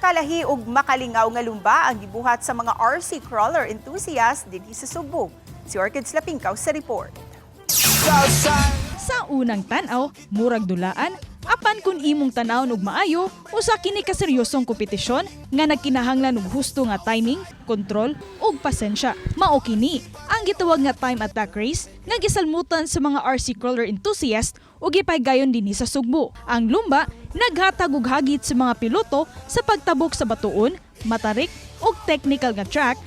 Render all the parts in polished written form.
Kalahi ug makalingaw nga lumba ang gibuhat sa mga RC crawler enthusiast dinhi sa Sugbo. Si Orchids Lapingkaw sa report. Sa unang tan-aw, murag dulaan, apan kun imong tan-awon og maayo, usa kini ka seryosong kompetisyon nga nagkinahanglan og husto nga timing, kontrol ug pasensya. Mao kini ang gitawag nga time attack race nga gisalmutan sa mga RC crawler enthusiast ug gipahigayon dinhi sa Sugbo. Ang lumba naghatag og hagit sa mga piloto sa pagtabok sa batuon, matarik ug technical nga track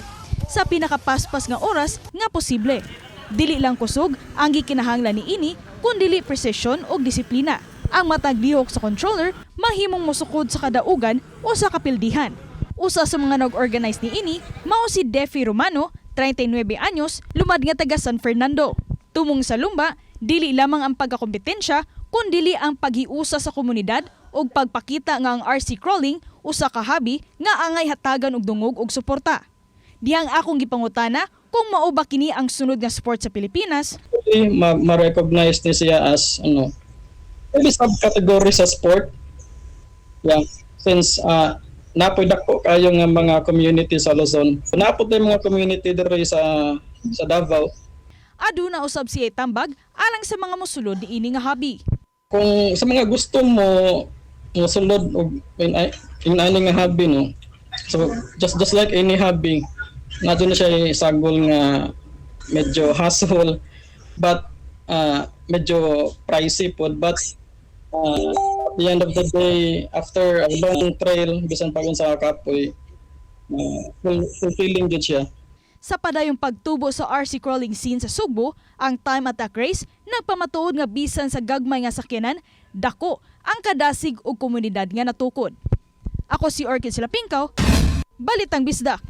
sa pinakapaspas nga oras nga posible. Dili lang kusog ang gikinahanglan niini kundili precision ug disiplina. Ang matag lihok sa controller mahimong mosukod sa kadaugan o sa kapildihan. Usa sa mga nag-organize niini mao si Defi Romano, 39 anyos, lumad nga taga San Fernando. Tumong sa lumba, dili lamang ang pagkakompetensya kundili ang paghiusa sa komunidad ug pagpakita nga ang RC crawling usa ka hobby nga angay hatagan og dungog ug suporta. Dihang akong gipangutana kung mao ba kini ang sunod nga sport sa Pilipinas, Ma-recognize ni siya as ano, maybe subcategory sa sport. Yeah, since napoy dako kayo nga mga community sa Luzon. Naa pod mga community diri sa Davao. Aduna usab siya tambag alang sa mga mosulod niini nga hobby. Kung sa mga gusto mo mosulod og in ani nga hobby, no. So just like any hobby, naa na siya sagol nga medyo hassle but medyo pricey pod, but at the end of the day, after a long trail, bisan pag unsa ka kapoy, fulfilling jud siya. Sa padayong pagtubo sa RC crawling scene sa Sugbo, ang time attack race nagpamatuod nga bisan sa gagmay nga sakyanan, dako ang kadasig ug komunidad nga natukod. Ako si Orchid Silapingkaw, Balitang Bisdak.